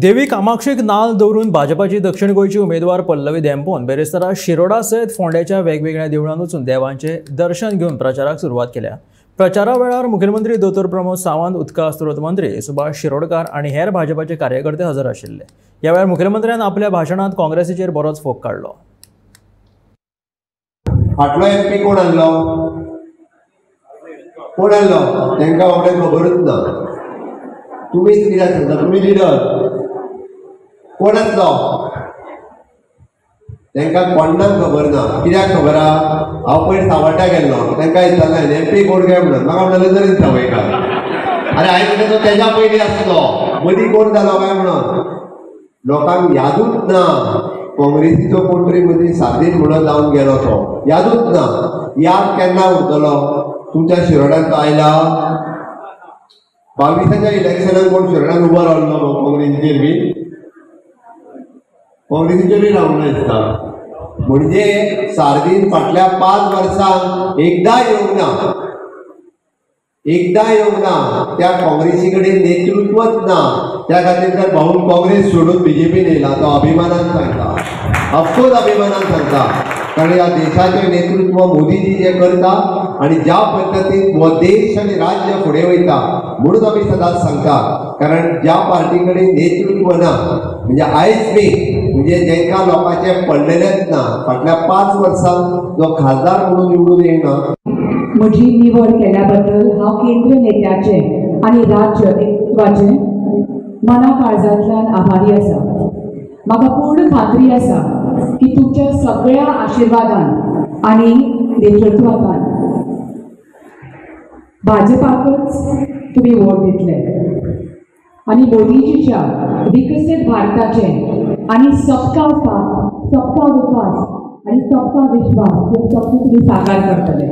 देवी कामाक्षीक नाल दवरून भाजपाची दक्षिण गोंयची उमेदवार पल्लवी धेंपोन बेरेस्तारा शिरोडा सयत फोंड्याच्या वेगवेगळ्या देवळांत वचून देवांचे दर्शन घेवन प्रचाराक सुरवात केल्या. प्रचारा वेळार मुखेलमंत्री दोतोर प्रमोद सावंत, उदका स्रोत मंत्री सुभाष शिरोडकार आनी हेर भाजपाचे कार्यकर्ते हजर आशिल्ले. ह्या वेळार मुखेलमंत्र्यान आपल्या भाशणांत काँग्रेसीचेर बरोच फोग काडलो. फाटलो एमपी कोण आणलो? कोण आणलो तांकां बाबड्यांक खबरूच ना. तुमीच कित्याक सांगता? तुमी लिडर. कोण आसलो तांकां कोण्णाक खबर ना. कित्याक खबर आहा? हांव पयर सावड्ड्या गेल्लो, तांकां विचारलें एमपी कोण काय म्हणून. म्हाका म्हणलें तरी सावयकार. आरे हांवें म्हणलें तो तेज्या पयलीं आसलो, मदीं कोण जालो काय म्हणून. लोकांक यादूच ना. काँग्रेसीचो कोण तरी मदीं सादीन म्हणून जावन गेलो, तो यादूच ना. याद केन्ना उरतलो? तुमच्या शिरोड्यान तो आयला 22च्या इलेक्शनाक कोण शिरोड्यान उबो रावलो काँग्रेसीचेर बी? काँग्रेसीचेरूय रावंक ना दिसता. म्हणजे सार्दीन फाटल्या 5 वर्सांक एकदां येवंक ना, एकदां येवंक ना. त्या काँग्रेसी कडेन नेतृत्वच ना. त्या खातीर तर भाऊन काँग्रेस सोडून बीजेपीन येयला. तो अभिमानान सांगता, ऑफकोर्स अभिमानान सांगता, कारण ह्या देशाचें नेतृत्व मोदीजी जे करता आनी ज्या पद्दतीन हो देश आनी राज्य फुडें वयता म्हणून आमी सदांच सांगता. कारण ज्या पार्टी कडेन नेतृत्व ना, म्हणजे आयज बी म्हणजे जेंकां लोकांचें पडलेलेंच ना, फाटल्या 5 वर्सांक जो खासदार म्हणून निवडून येयना. म्हजी निवड केल्या बद्दल हांव केंद्रीय नेत्याचे आनी राज्य नेतृत्वाचे मना काळजांतल्यान आभारी आसा. म्हाका पूर्ण खात्री आसा की तुमच्या सगळ्या आशिर्वादान आनी नेतृत्वान भाजपाकच तुमी वोट दितले आनी मोदीजीच्या विकसीत भारताचे आनी सबका साथ, सबका विकास आनी सबका विश्वास हे सपन तुमी साकार करतले.